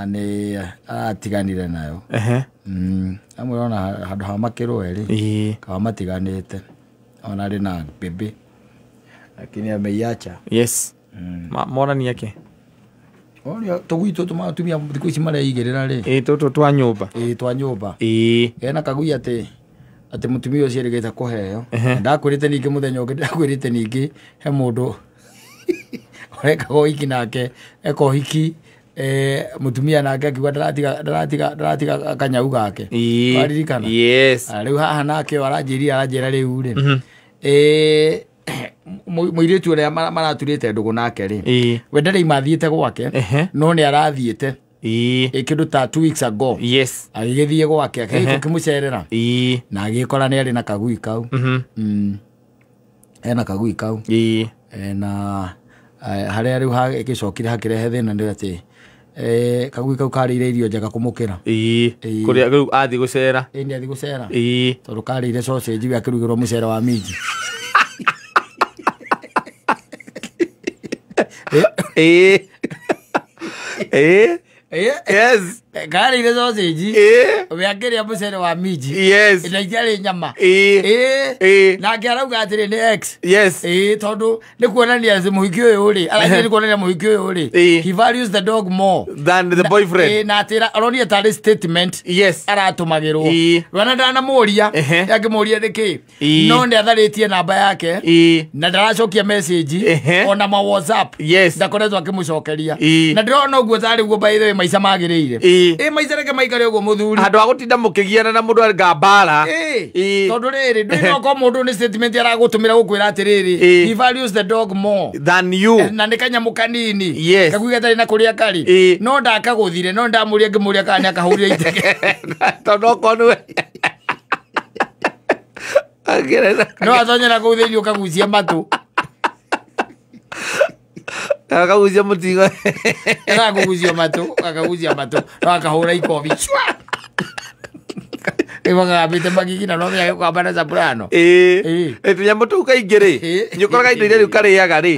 Nĩ aratiganire nayo. Amwe ona handũ ha makĩrwo erĩ kaba matiganĩte ona arĩ na bebe lakini ameiacha. Yes. Morani yake oria tũgui tũtũ atumia thikũ ici mareigĩrĩra rĩ. Ĩ tũtũ twa nyũmba. Ĩ twa nyũmba. Ena kagui atĩ mũtumia ũcio erĩgĩte kũheo. Ndakwĩrĩte ningĩ mũthenya ũngĩ ndakwĩrĩte ningĩ he mũndũ ũrekaga ũhiki nake eka ũhiki mũtumia nake akiuga ndaratiga kanyau gake. Waririkana? Yes. Rĩu haha nake aranjĩra rĩu rĩ mũirĩtu ũrĩa maraturĩte ndũgũ nake rĩ we ndarĩ mathiĩte gwake no nĩ arathiĩte kĩndũ ta 2 weeks ago. Yes. Agĩgĩthiĩ gwake akĩmũcerera na agĩkora nĩ arĩ na kagui kau. Ena kagui kau. Na harĩa rĩu hagĩcokire hakĩrehe thĩna nĩ atĩ kagui kau karĩire irio njega kũmũkĩra. Kũrĩa rĩu athiĩ gũcera. Nĩ athiĩ gũcera. Tondũ karĩire sausage we akĩrugĩrwo mũcere wa minji. Yes. Karĩire sausage we akĩrĩa mũcere wa minji. Yes. Na itiarĩ nyama. Nake arauga atĩrĩ nĩ ex. Yes. Tondũ nĩ kuonania atĩ mũhiki ũyũ rĩ aranjĩra nĩ kuonania mũhiki ũyũ rĩ he values the dog more than the boyfriend. Na atĩ aronire tarĩ statement. Yes. Aratũmagĩrwo. Wana ndanamũria akĩmũria nĩkĩ no nĩ atharĩtie namba yake na ndaracokia message ona ma WhatsApp. Yes. Ndakoretwo akĩmũcokeria na ndĩrona ũguo tarĩ guo by the way maica magĩrĩire. Maica reke maikare ũguo mũthuri. Handũ ha gũtinda mũkĩgiana na mũndũ anga mbara. Tondũ rĩrĩ ndwĩna okorwo mũndũ nĩ statement aragũtũmĩra gũkwĩra atĩrĩrĩ he values the dog more than you na nĩ kanyamũ kanini. Yes. Kagui gatarĩ na kũrĩa karĩ no ndakagũthire no ndamũria ngĩmũria kana nĩ akahũrire iteke. Tondũ okorwo nĩwe no atonyera kũu thĩinĩ ũkagucia matũ. Akagucia mũtigo. Akagucia matũ, akagucia matũ, no akahũra ikobi. Ĩmagambĩte magigi na no mĩage kwamba na soprano. Tũnyamũ tũu kaingĩ rĩ nĩ ũkoraga indo iria rĩu karĩaga rĩ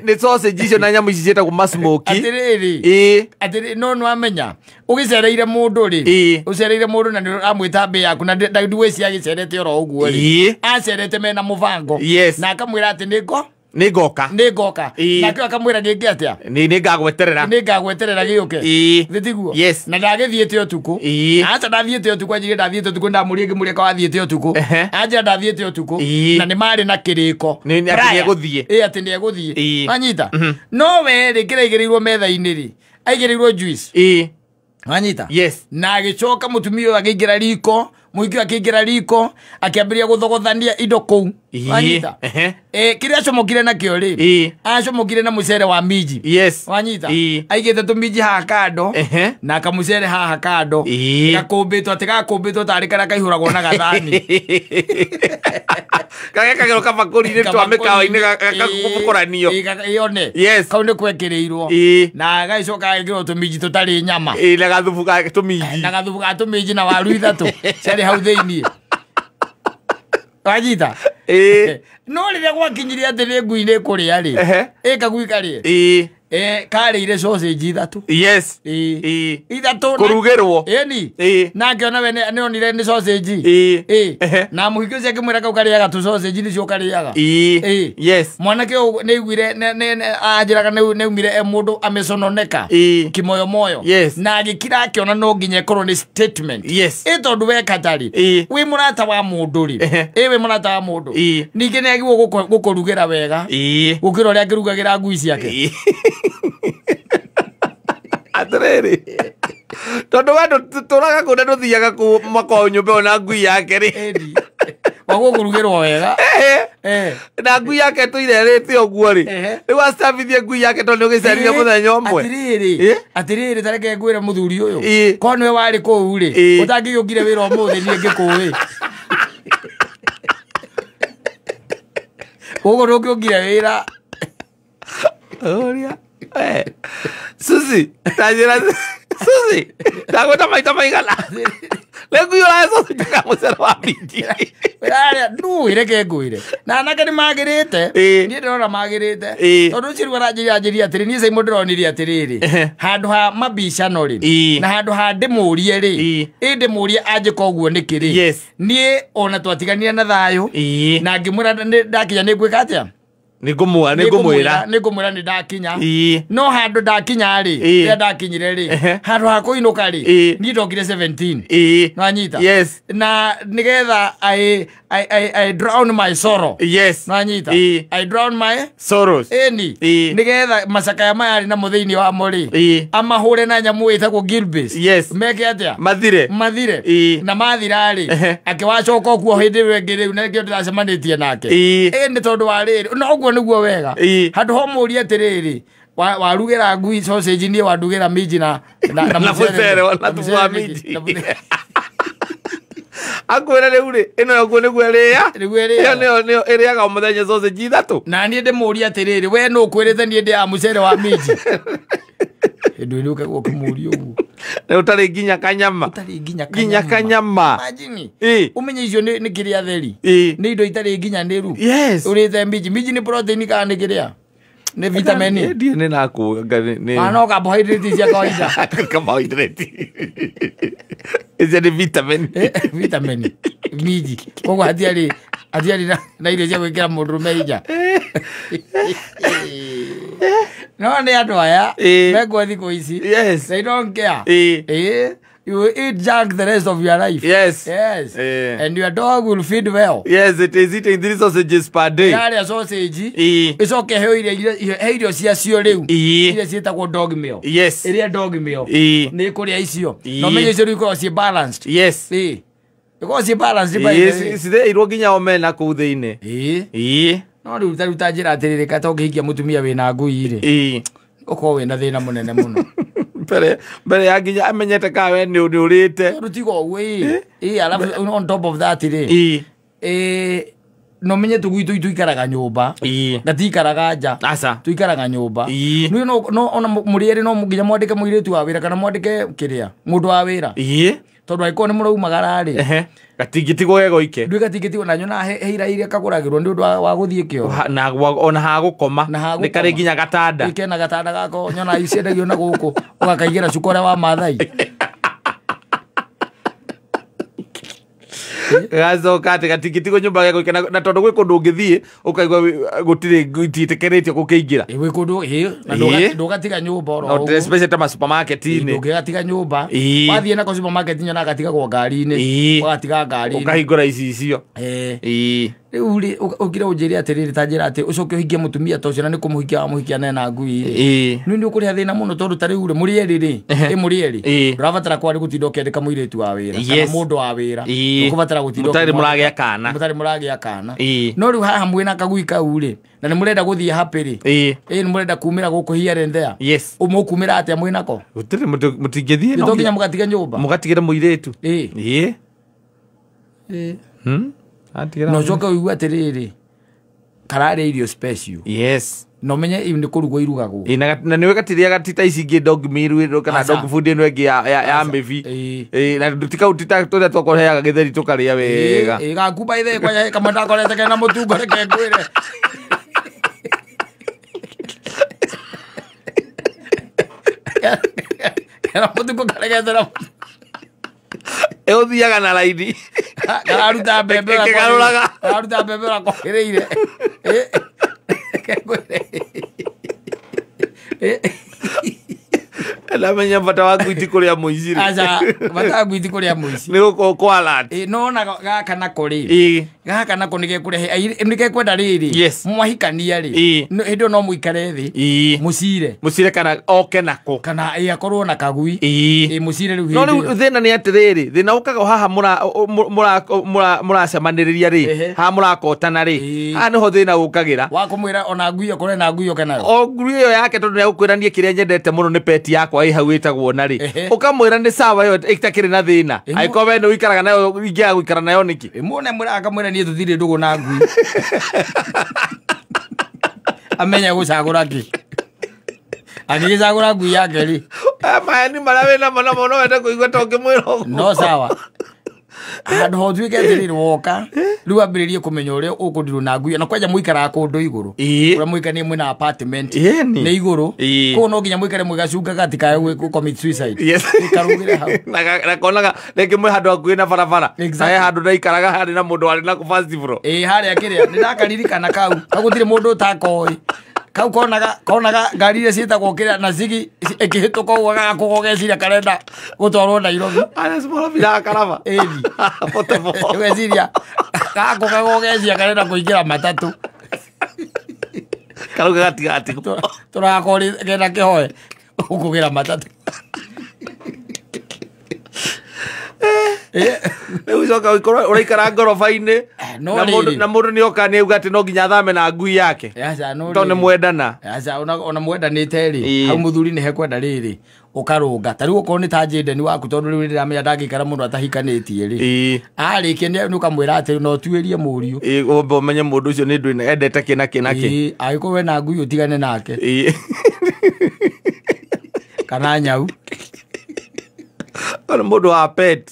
nĩ sausage icio na nyamũ ici ciĩtagwo masmoki. Atĩrĩrĩ atĩrĩ no nĩwamenya ũgĩcereire mũndũ rĩ ũcereire mũndũ na nĩ ũramwĩta mbĩ yaku na ndwĩciria agĩcerete oro ũguo rĩ acerete mena mũbango. Yes. Na akamwĩra atĩ nĩngo nĩngoka nĩngoka nake akamwĩra nĩngĩ atĩa nĩngagweterera nĩngagweterera gĩũke thĩtiguo. Yes. Na ndagĩthiĩte ũtukũ. Aca ndathiĩte ũtukũ anjĩrire ndathiĩte ũtukũ ndamũria ngĩmũria ka wathiĩte ũtukũ anjĩra ndathiĩte ũtukũ na nĩ marĩ na kĩrĩko atĩ nĩegũthiĩ. Atĩ nĩegũthiĩ wanyita. No we rĩ kĩrĩa aigĩrĩirwo metha-inĩ rĩ aigĩrĩirwo juice. Wanyita. Yes. Na agĩcoka mũtumia ũyũ akĩingĩra riko mũhiki ũyũ akĩingĩra riko akĩambĩrĩria gũthogothania indo kũu. Wanyita. Kĩrĩa acomokire nakĩo rĩ acomokire na mũcere wa minji. Yes. Wanyita. Aigĩte tũminji haha kando na kamũcere haha kando gakũmbĩtwo atĩ gakũmbĩtwo tarĩ karĩa kaihũragwo na gathani. Gagekagĩrwo kabakũri-inĩ twa mĩkawa-inĩ gakũranio. Yone. Yes. Kau nĩ kwekĩrĩirwo na gagĩcoka gagĩkĩrwo tũminji tũtarĩ nyama. Na gathubu ga tũminji. Na gathubu ga tũminji na waru ithatũ ciarĩ hau thĩinĩ. Wanyita. No rĩrĩa gwakinyirie atĩ nĩ ngui nĩ kũrĩa rĩ kagui karĩe karĩire sausage ithatũ. Yes. Ithatũ kũrugĩrwo. Ĩni. Na ngĩona we nĩ onire nĩ sausage. Na mũhiki ũcio akĩmwĩra kau karĩaga tũ sausage nĩcio karĩaga. Yes. Mwanake ũyũ nĩ aiguire anjĩraga nĩ aumire e mũndũ amecononeka kimoyo moyo. Yes. Na agĩkira akĩona no nginya ĩkorwo nĩ statement. Yes. Tondũ we katarĩ wĩ mũrata wa mũndũ rĩ wĩ mũrata wa mũndũ ningĩ nĩ agĩrĩirwo gũkũrugĩra wega gũkĩra ũrĩa angĩrugagĩra ngui ciake. Atĩrĩrĩ tondũ we ndũtũraga kũu na ndũthiaga kũu makwao nyũmba ĩyo na ngui yake rĩ wagũkũrugĩrwo wega na ngui yake tũire ĩrĩte ũguo rĩ rĩu acabithie ngui yake tondũ nĩ ũgĩcerire mũthenya ũmwe. Atĩrĩrĩ atĩrĩrĩ ta reke ngwĩre mũthuri ũyũ korwo nĩwe warĩ kũu rĩ ũtangĩgĩũkire wĩra ũmũthĩ niĩ ngĩkũĩ ũguo ndũngĩũkire wĩra. Ũria Susi, tanjĩra Susi, ndagwĩta maita maigana Rĩu ũrahe sausage kana mũcere wa minji. Ĩrarĩa ndu ireke ngwĩre. Na anake nĩ magĩrĩte. Niĩ ndĩrona magĩrĩte. Tondũ ũcio rĩu aranjĩria atĩrĩ niĩ Simon ndĩronire atĩrĩrĩ. Handũ ha mabicano rĩ. Na handũ ha ndĩmũrie rĩ. Ĩ ndĩmũrie anjĩka ũguo nĩkĩ rĩ. Niĩ ona twatiganire na thayũ. Na ngĩmwĩra ndakinya nĩ ngwĩka atĩa? Nĩngũmwĩra nĩngũmwĩra nĩ ndakinya. No handũ ndakinya rĩ, rĩrĩa ndakinyire rĩ, handũ ha kũinũka rĩ, niĩ ndokire 17. Nwanyita? Yes. Na nĩgetha I drown my sorrow. Yes. Nwanyita? I drown my sorrows. Ĩni. Nĩgetha macakaya maya arĩ namo thĩinĩ wamo rĩ, amahũre na nyamũ ĩtagwo Gilbis. Yes. Meke atĩa? Mathire. Mathire. Na mathira rĩ, akĩwacoka kuo hĩndĩ ĩyo ĩngĩ rĩu na nĩkĩo ndĩracemanĩtie nake. Ĩ nĩ tondũ wa rĩrĩ, no ũguo nĩguo wega. Handũ ho mũrie atĩrĩrĩ, warugĩra ngui sausage niĩ wandugĩra minji na mũcere na thubu wa minji. Akwĩra rĩu rĩ, ĩno yoguo nĩguo ĩrĩa. Nĩguo ĩrĩa. Ĩyo nĩyo ĩrĩaga o mũthenya sausage ithatũ. Na niĩ ndĩmũrie atĩrĩrĩ, we nũ ũkwĩrĩte niĩ ndĩaga mũcere wa minji? Hĩndĩ ĩrĩa ũkagwo ũkĩmũria ũguo. Na ũtarĩ nginya kanyama. Ũtarĩ nginya kanyama. Nginya kanyama. Imagine. Ũmenye icio nĩ kĩrĩa theri. Nĩ indo itarĩ nginyanĩru. Yes. Ũrĩte minji. Minji nĩ protein kana nĩ kĩrĩa? Nĩ vitamin. Ndiĩ nĩ nakũ. No carbohydrate cia kawaida. Carbohydrate. Icio nĩ vitamin. Vitamin. Minji. Koguo hatiarĩ na irio cia gwĩkĩra mũndũrũme hinya. No nĩ andũ aya mekuo thikũ ici. Yes. They don't care. You will eat junk the rest of your life. Yes. Yes. And your dog will feed well. Yes, it is eating 3 sausages per day. Yarĩa sausage. Ĩcoke he irio ciacio rĩu. Iria ciĩtagwo dog meal. Yes. Ĩrĩa dog meal. Nĩ ĩkũrĩa icio. Na ũmenye icio rĩu ikoragwo ciĩ balanced. Yes. Ikoragwo ciĩ balanced by the way. Cithĩirwo nginya omena kũu thĩinĩ. No rĩu ta rĩu ta njĩra atĩrĩrĩ, kata ũngĩhikia mũtumia wĩna ngui rĩ, ũkorwo wĩna thĩna mũnene mũno. Mbere ya nginya amenyete ka we nĩ ũrĩte. Tondũ tiga ũguo ĩ, alafu on top of that rĩ, no menye tũgui tũu tũikaraga nyũmba. Gatikaraga nja. Aca. Tũikaraga nyũmba. No ona mũrĩ erĩ no nginya mwandĩke mũirĩtu wa wĩra kana mwandĩke kĩrĩa mũndũ wa wĩra. Tondũ angĩkorwo nĩ mũraumagara rĩ, gatingĩtigwo ge goike. Ndũĩ gatingĩtigwo na nyonaga he ira iria kagũragĩrwo nĩ ũndũ wa gũthiĩ kĩoro. Na ona ha gũkoma. Nĩ karĩ nginya gatanda. Ĩ kena gatanda gako nyonaga ciendagio na gũkũ ũgakaigĩra cuka ũrĩa wa Maathai. Gacoka atĩ gatingĩtigwo nyũmba ge goike na tondũ gwĩ kũndũ ũngĩthiĩ ũkaigua gũtirĩ itiĩtĩkĩrĩtio gũkĩingĩra. Gwĩ kũndũ na ndũgatiga nyũmba oro ũguo. Especially ta ma supermarket-inĩ. Ndũngĩgatiga nyũmba. Wathiĩ nako supermarket nyonaga gatigagwo ngari-inĩ. Ũgatiga ngari-inĩ. Ũkahingũra icicio. Rĩu rĩ ũkire ũnjĩre atĩrĩrĩ ta njĩra atĩ ũcoke ũhingie mũtumia ta ũcio na nĩ kũmũhikia wamũhikia na ena ngui rĩ. Nĩ nĩ ũkũrĩha thĩna mũno tondũ ta rĩu rĩ mũrĩ erĩ rĩ, mũrĩ erĩ. Ndũrabatara kwarĩ gũtinda ũkĩandĩka mũirĩtu wa wĩra kana mũndũ wa wĩra. Ndũkũbatara gũtinda mũtarĩ mũragĩa kana. Mũtarĩ mũragĩa kana. No rĩu haha mwĩna kagui kau rĩ, na nĩ mũrenda gũthiĩ happy rĩ. Nĩ mũrenda kumĩra gũkũ here and there. Yes. Mũkumĩra atĩa mwĩnako? Gũtirĩ mũtingĩthiĩ no. Nginya mũgatige nyũmba. Mũgatigĩre mũirĩtu. No coke ũigue atĩrĩrĩ, kararĩa irio special. Yes. No menye nĩ kũrugwo irugagwo. Na nĩwe gatirĩaga ti ta ici ingĩ dog meal kana dog food ĩno ĩngĩ ya mĩbi. Na tikau ti ta tũrĩa twakũheaga gĩtheri tũkarĩa wega. Gaku by the way kwanja kamwe ndakorete kena mũtungo reke ngwĩre. Kena mũtungo karegete na Ĩũthiaga na raini. Kararuta mbembe Kĩgarũraga. Kararuta mbembe ũrĩa kwagĩrĩire. Ndamenya bata wa ngui ti kũrĩa mũici rĩ. Aca, bata wa ngui ti kũrĩa mũici. Nĩ gũkorwo kwa alert. No ona gaka nako rĩ. Gaka nako nĩ gekũrehe, nĩ gekwenda rĩrĩ. Yes. Mwahikania rĩ. Hĩndĩ ĩyo no mũikare thĩ. Mũcire. Mũcire kana oke nako. Kana akorwo na kagui. Mũcire rĩu hĩndĩ. No rĩu thĩna nĩ atĩrĩrĩ, thĩna ũkaga haha mũracemanĩrĩria rĩ, haha mũrakotana rĩ. Haha nĩho thĩna ũkagĩra. Wa kũmwĩra ona ngui ĩyo na ngui oke nayo. O ngui ĩyo yake tondũ nĩ egũkwĩra niĩ kĩrĩa nyendete mũno nĩ peti yakwa ĩ hau ĩtagwo na rĩ. Ũkamwĩra nĩ sawa ĩyo ĩtakĩrĩ na thĩna. Angĩkorwo we nĩ ũikaraga nayo ingĩaga gũikara nayo nĩkĩ? Mũne mwĩra akamwĩra niĩ tũtirĩ ndũgũ na ngui. Amenye gũcagũra kĩ. Angĩgĩcagũra ngui yake rĩ. Maheni marĩa wĩnamo namo no wende kũigua ta ũngĩmwĩra ũguo. No sawa. Handũ ha ũtuĩke atĩrĩrĩ woka rĩu ambĩrĩrie kũmenya ũrĩa ũkũndirwo na ngui na kwanja mũikaraga kũndũ igũrũ. Ĩĩ. Ũrĩa mũikaranie mwĩna apartment. Ĩni. Nĩ igũrũ. Ĩĩ. Koguo no nginya mũikare mũgacungaga gatikae gũ commit suicide. Yes. Karugĩre hau. Na konaga rĩngĩ mwĩ handũ hakuhĩ na barabara. Exactly. Na he handũ ndaikaraga harĩ na mũndũ warĩ na kũ first floor. Ĩĩ harĩa kĩrĩa nĩ ndakaririkana kau. Kau gũtirĩ mũndũ ũtakoĩ. Kau konaga ngari iria ciĩtagwo kĩrĩa na cigi ĩkĩhĩtũka ũguo gagakũga ũgeciria karenda gũtwarwo Nairobi. Arĩa small bila karaba. Ĩni. Portable. Ũgeciria gagakũga ũgeciria karenda kũingĩra matatũ. Karauga gatigati. Tũrakori kena kĩhoe ũkũgĩra matatũ. Rĩu coka ũkorwo ũraikara ngoroba-inĩ No na mũndũ rĩrĩ. na mũndũ nĩ oka nĩ auga atĩ no nginya athame na ngui yake. Aca no Tondũ nĩ rĩrĩ. mwendana. Aca ona mwendanĩte rĩ Ĩĩ. hau mũthuri nĩ hekwenda rĩrĩ ũkarũnga ta rĩu okorwo nĩ ta Jaden waku tondũ rĩu nĩndĩramenya ndangĩikara mũno atahikanĩtie rĩ. Ĩĩ. Arĩkia nĩ ũkamwĩra atĩ no ũtuĩrie mũriũ. Ĩĩ ũmbe ũmenye mũndũ ũcio nĩ ndũ endete kĩ na kĩ na kĩ. Ĩĩ angĩkorwo wena ngui ũtigane nake. Ĩĩ. Kana nyau. Ona mũndũ wa pet.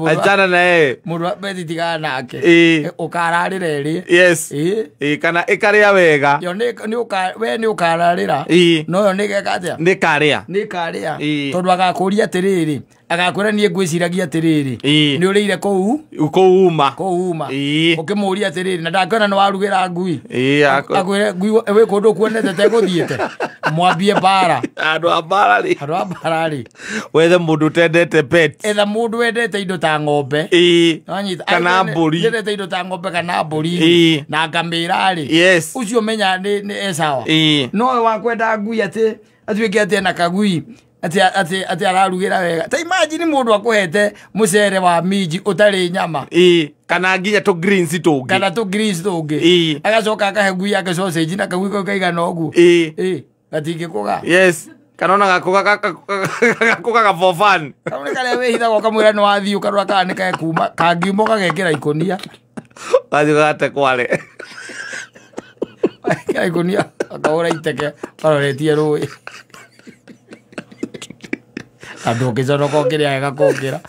Achana na yeye. Mũndũ wa pet tigana nake. Ĩĩ. Ũkararĩra ĩrĩ. Yes. Ĩĩ. Ĩĩ kana ĩkarĩa wega. Yo nĩ ũka we nĩ ũkararĩra. Ĩĩ. No yo nĩ geka atĩa? Nĩ karĩa. Nĩ karĩa. Ĩĩ. Tondũ agakũria atĩrĩrĩ, agakwĩra niĩ ngwĩciragia atĩrĩrĩ. Ĩĩ. Nĩ ũrĩire kũu? Kũu uma. Kũu uma. Ĩĩ. Ũkĩmũria atĩrĩrĩ na ndakĩona nĩ warugĩra ngui. Ĩĩ. Akwĩre ngui wĩ kũndũ kuonete tegũthiĩte. Mwambie mbara. Handũ ha mbara rĩ. Handũ ha mbara rĩ. Wethe mũndũ ũtendete pet. Etha mũndũ wendete indo ta ng'ombe. Ĩĩ. Wanyita. Kana mbũri. Wendete indo ta ng'ombe kana mbũri. Ĩĩ. Na ngamĩra rĩ. Yes. Ũcio menya nĩ e sawa. Ĩĩ. No we wakwenda ngui atĩ atuĩke atĩ ena kagui atĩ ararugĩra wega. Ta imagine mũndũ akũhete mũcere wa minji ũtarĩ nyama. Ĩĩ. Kana nginya tũ greens tũngĩ. Kana tũ greens tũngĩ. Ĩĩ. Agacoka akahe ngui yake sausage na kagui kau kaigana ũguo. Ĩĩ. Ĩĩ. Gatingĩkũga. Yes. Kana ona gakũgaga for fun. Kau nĩ karĩa wĩhithaga ũkamwĩra nĩ wathiĩ ũkarora kana nĩ kekuma kangiuma ũgagekĩra ikũnia. Gathiĩ gagate kware. Gekĩra ikũnia akahũra iteke karoretie rũĩ. Andũ ũngĩconoka ũkĩrĩa wega kũngĩra.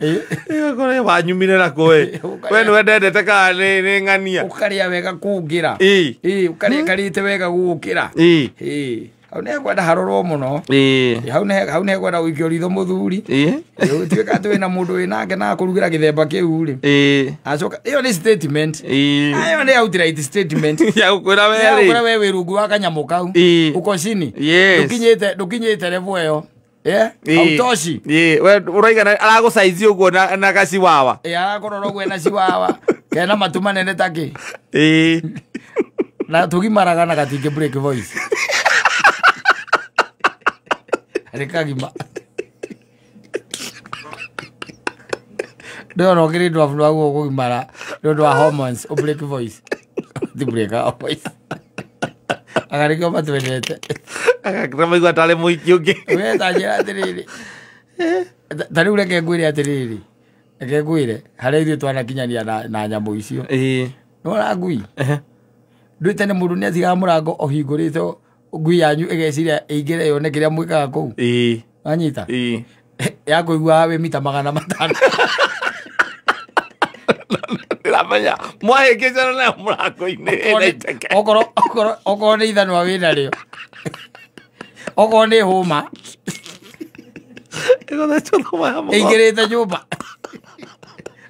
Ĩĩ wanyumire na kũ ĩ. We nĩ wendete kana nĩ ng'ania. Ũkarĩa wega kũngĩra. Ĩĩ. Ĩĩ ũkarĩa karĩte wega gũkĩra. Ĩĩ. Ĩĩ. Hau nĩ hekwenda harorwo mũno. Ĩĩ. Hau nĩ hekwenda gũikio ritho mũthuri. Ĩĩ. Ũtuĩka atĩ wĩna mũndũ wĩnake na akũrugĩra gĩthemba kĩu rĩ. Ĩĩ. Acoka ĩyo nĩ statement. Ĩĩ. Ĩyo nĩ outright statement. Ya gũkwĩra we Ya rĩ. gũkwĩra we wĩ rungu wa kanyamũ kau. Ĩĩ. Uko chini. Yes. Ndũkinyĩte level ĩyo. Eh? Ĩĩ. Hautoshi. Ĩĩ, we ũraigana aragũcaizi ũguo na gaciwawa. Ĩĩ arakũrora ũguo ena ciwawa. Kena matũ manene ta kĩ. Ĩĩ. Na tũgimaraga na gatingĩ break voice. Arĩ kagima. Ndĩrona ũkĩrĩ ndwabu rwaguo kũgimara nĩ ũndũ wa hormones ũ break voice. Ti break voice. Agarĩkĩo matwendete. Agakĩra tarĩ mũiki ũngĩ. We ta njĩra atĩrĩrĩ. Ta rĩu reke ngwĩre atĩrĩrĩ. Reke ngwĩre harĩa ithuĩ twanakinyania na nyamũ icio. Ĩĩ. Nĩwona ngui? Ndũĩ tene mũndũ nĩ atigaga mũrango ũhingũrĩte ngui yanyu ĩgeciria ĩingĩre yone kĩrĩa mwĩkaga kũu. Ĩĩ. Wanyita? Ĩĩ. Yakũiguaga wĩ mita 500. Ndĩramenya mwahĩngĩcana nayo mũrango-inĩ ĩna iteke. Okorwo nĩ ithanwa wĩnarĩo. Okorwo nĩ hũma. Ĩgũthecwo thũma ya mũgongo. Ĩingĩrĩte nyũmba.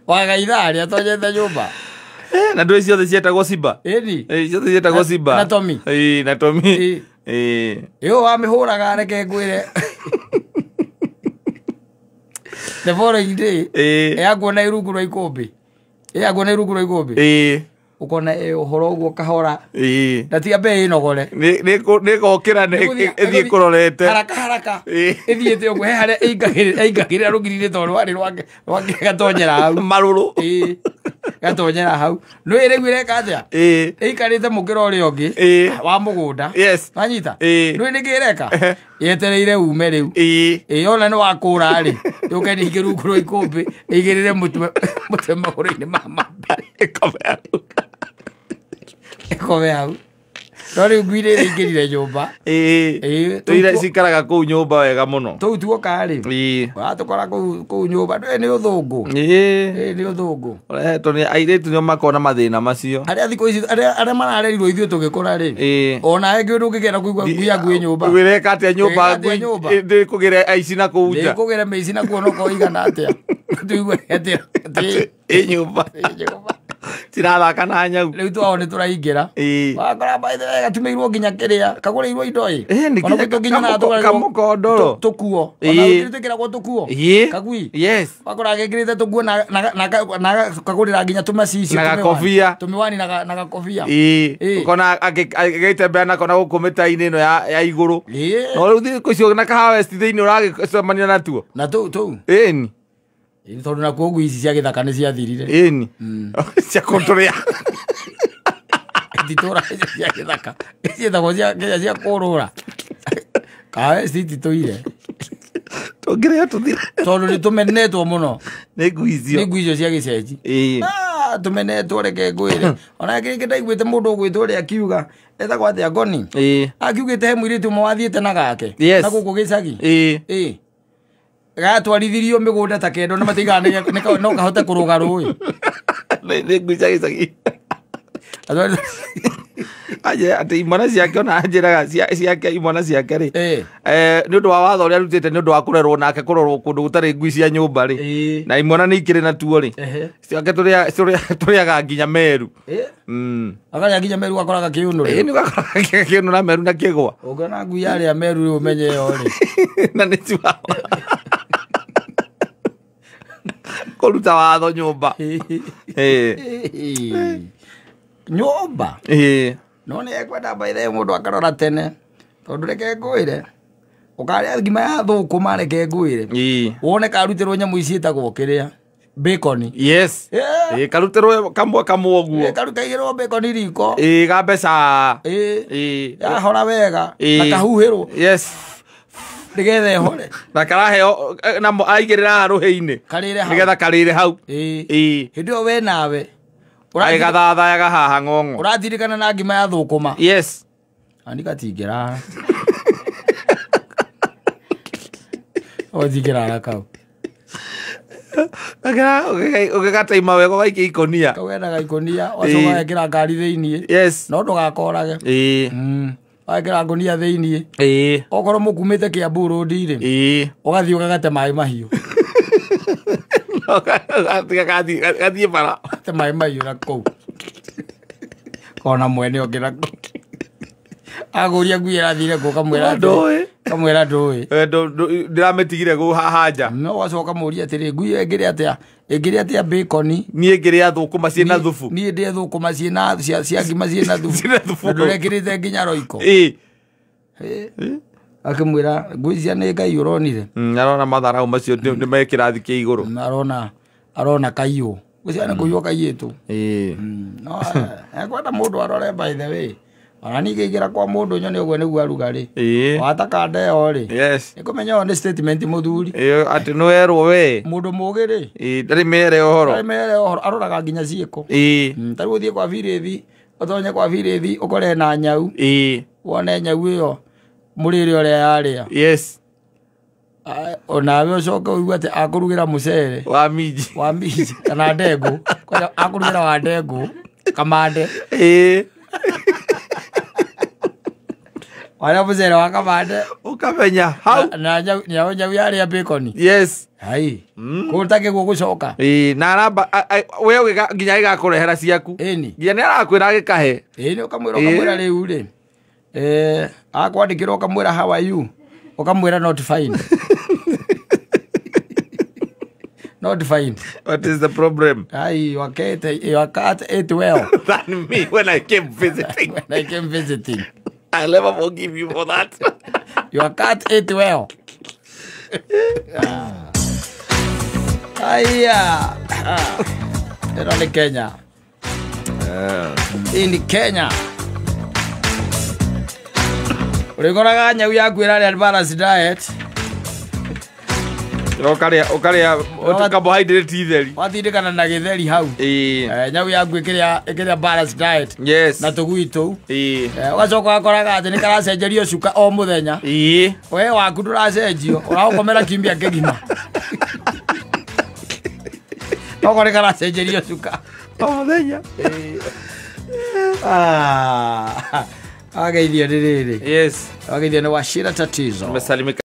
Waga ithaa rĩa atonyete nyũmba. Na ndũĩ ciothe cietagwo Simba. Ĩni. Ciothe cietagwo Simba. Na Tommy. Ĩĩ, na Tommy. Ĩĩ. Ĩĩ. Ĩyo wamĩhũraga reke ngwĩre. The following day. Ĩĩ. Yakuona irungu rwa ikũmbĩ. Yakuona irungu rwa ikũmbĩ. Ĩĩ. Ũkona ĩ ũhoro ũguo kahora. Ĩĩ. Na tiga mbe ĩnogore. Nĩ gokĩra ĩthiĩ kũrorete. Haraka haraka. Ĩĩ. Ĩthiĩte ũguo he harĩa ĩingagĩrĩra rũgiri-inĩ tondũ rwarĩ rwake gatonyera hau. Marũrũ. Ĩĩ. Gatonyera hau. Nĩũĩ rĩu ĩreka atĩa? Ĩĩ. Ĩikarĩte mũkĩra ũrĩa ũngĩ. Ĩĩ. Wa mũgũnda. Yes. Wanyita? Ĩĩ. Nĩũĩ nĩkĩ ĩreka? Yetereire ume rĩu. Ĩĩ. Ĩĩ ona nĩ wakũra rĩ. Yũke ningĩ rungu rwa ikũmbĩ ĩigĩrĩre mũtwe magũrũ-inĩ ma mambere. Ĩkome hau. Ĩkome hau. No rĩu ngui rĩrĩ ingĩrire nyũmba. Ĩĩ. Tũire cikaraga kũu nyũmba wega mũno. Tũu tuoka rĩ. Ĩĩ. Watũkora kũu nyũmba ndũĩ nĩ ũthũngũ. Ĩĩ. Nĩ ũthũngũ. Ũrehetwo nĩ airĩtu nĩo makona mathĩna macio. Arĩa thikũ ici arĩa mararerirwo ithuĩ tũgĩkũra rĩ. Ĩĩ. Ona angĩ ndũngĩkena kũigua ngui yaku ĩ nyũmba. Wĩreka atĩa nyũmba ngui ndĩkũgĩre aici na kũu nja. Ndĩkũgĩre mĩici na kuo no koigana atĩa. Tuigue atĩa. Ĩ nyũmba. Cirathaka na nyau. Rĩu twao nĩ tũraingĩra. Wakora by the way gatumeirwo nginya kĩrĩa kagũrĩirwo indo ĩ. Ona nginya na kamũkondoro. Tũkuo. Ona gũtirĩ twĩkĩragwo tũkuo. Kagui. Yes. Wakora agĩkĩrĩte tũkuo na kagũrĩra nginya tũmacicio. Na gakobia. Tũmiwani na gakobia. Ĩĩ. Ũkona agĩtembea nako na gũkũ mĩta-inĩ ĩno ya igũrũ. No rĩu thikũ icio na kaharvest thĩinĩ ũragĩcemania natuo. Na tũu tũu. Ĩni. Tondũ nakuo ngui ici cia gĩthaka nĩ ciathirire. Ĩni. Cia kũndũrĩa. Ititũra cia gĩthaka. Ciĩtagwo cia cia kũrũra. Kawe cititũire. Tũngĩrĩa tũthire. Tondũ nĩ tũmenetwo mũno. Nĩ ngui icio. Nĩ ngui icio cia gĩcenji. Ĩĩ. Tũmenetwo reke ngwĩre. Ona kĩngĩ ndaiguĩte mũndũ ũgwĩtwo ũrĩa akiuga etagwo atĩa Ngoni. Ĩĩ. Akiugĩte he mũirĩtu ũmwe wathiĩte na gake. Yes. Na gũkũ gĩcagi. Ĩĩ. Ĩĩ. Gatwarithirio mĩgũnda ta kendo na matigana no kahote kũrũga rũĩ. Nĩ ngui cia gĩcagi. Aje atĩ imwana ciake ona anjĩraga ciake imwana ciake rĩ. Nĩ ũndũ wa watho ũrĩa arutĩte nĩ ũndũ wa kũrerwo nake kũrorwo kũndũ gũtarĩ ngui cia nyũmba rĩ. Na imwana nĩ ikĩrĩ natuo rĩ. Ciake tũrĩaga nginya Meru. Akarĩa nginya Meru akoraga kĩũnũ rĩ. Ĩĩ nĩ gakoraga kĩũnũ na Meru na kĩgwa. Ũngĩona ngui yarĩa Meru rĩ ũmenye ĩyo rĩ. Na nĩ chihuahua. Kũruta watho nyũmba. Nyũmba. No nĩ ekwenda by the way mũndũ akarora tene. Tondũ reke ngwĩre. Ũkarĩa ngima ya thũkũma reke ngwĩre. Wone karutĩrwo nyamũ ici ciĩtagwo kĩrĩa. Bacon. Yes. Ĩĩ karutĩrwo kamwe kamwe ũguo. Kaigĩrwo bacon riko. Ĩĩ ga mbeca. Ĩĩ. Yahora wega. Na kahuhĩrwo. Yes. Nĩgetha ĩhore. Na karaheo na aigĩrĩra haha rũhĩ-inĩ. Karĩre hau. Nĩgetha karĩre hau. Ĩĩ. Hĩndĩ ĩyo we nawe. Agĩgathathayaga haha ng'ong'o. Ũratirikana na ngima ya thũkũma. Yes. Ani gatingĩrara. Othingĩrara kau. Ũgĩgataima wega ũgaikia ikũnia. Kau genaga ikũnia ũgacoka ũgekĩra ngari thĩiniĩ. Yes. No ndũgakorage. Ĩĩ. Wekĩra ngũnia thĩiniĩ. Ĩĩ. Okorwo mũkumĩte Kiambu Road rĩ. Ĩĩ. Ũgathiĩ ũgagate maĩ mahiũ. Gathiĩ bara. Gate maĩ mahiũ na kũu. Kona mwene ũngĩ na kũu. Agũria ngui ĩrathire kũ kamwĩra ndũĩ. Kamwĩra ndũĩ. Ndĩramĩtigire kũu haha nja. No ũgacoka ũkamũria atĩrĩ ngui ĩyo ĩngĩrĩa atĩa? Ĩngĩrĩa atĩa bacon? Niĩ ngĩrĩa thũkũma ciĩna thubu. Niĩ ndĩe thũkũma ciĩna cia ngima ciĩna thubu. Ciĩna thubu. Na ndũrekĩrĩte nginya roiko. Ĩĩ. Akĩmwĩra ngui cia nĩ Ngai ũronire. Arona matharau macio nĩ me kĩrathi kĩa igũrũ. Arona kaiyũ. Ngui cia nĩ kũiywo kaiyĩtwo. Ĩĩ. No ekwenda mũndũ arore by the way. Ona ningĩ ingĩra kwa mũndũ nyone ũguo nĩguo aruga rĩ. Wataka ndeo rĩ. Yes. Nĩkũmenya ĩyo nĩ statement mũthuri. Ĩĩ atĩ nĩwerwo we. Mũndũ mũgĩ rĩ. Ĩĩ ndarĩ mere ũhoro. Ndarĩ mere ũhoro aroraga nginya ciĩko. Ĩĩ. Ta rĩu ũthiĩ kwa birĩthi, ũtonye kwa birĩthi ũkore na nyau. Ĩĩ. Wone nyau ĩyo mũrĩre ũrĩa yarĩa. Yes. Onawe ũcoke ũigue atĩ akũrugĩra mũcere. Wa minji. Wa minji kana ndengũ. Kwanja akũrugĩra wa ndengũ kamande. Ĩĩ. Warĩa mũcere wa kamande. Ũkamenya hau. Na nyau yarĩa bacon. Yes. Hai. Kũu takĩguo gũcoka. Ĩĩ na aramba we nginya ĩgakũrehera ciaku. Ĩni. Nginya nĩ arakwĩra agĩkahe. Ĩni ũkamwĩra ũkamwĩra rĩu rĩ. Akwandĩkĩra ũkamwĩra how are you? Ũkamwĩra not fine. Not fine. What is the problem? Ai, you cat ate well. Than me when I came visiting. When I came visiting. I'll never forgive you for that. Your cat ate well. Aya. Ĩno nĩ Kenya. Hii ni Kenya. Ũrĩkoraga nyau yaku ĩrarĩa balanced diet. Ũkarĩa carbohydrate itheri. Watindĩkana na gĩtheri hau. Nyau yaku ĩkĩrĩa balanced diet. Yes. Na tũgui tũu. Ũgacoka ũgakoraga atĩ nĩ karacenjerio cuka o mũthenya. We waku ndũracenjio, ũraũkomera kiumia kĩgima. Okorwo nĩ karacenjerio cuka o mũthenya. Ageithio nĩ rĩrĩ. Yes. Ageithio nĩ Wachira Tatizo. Nimesalimika.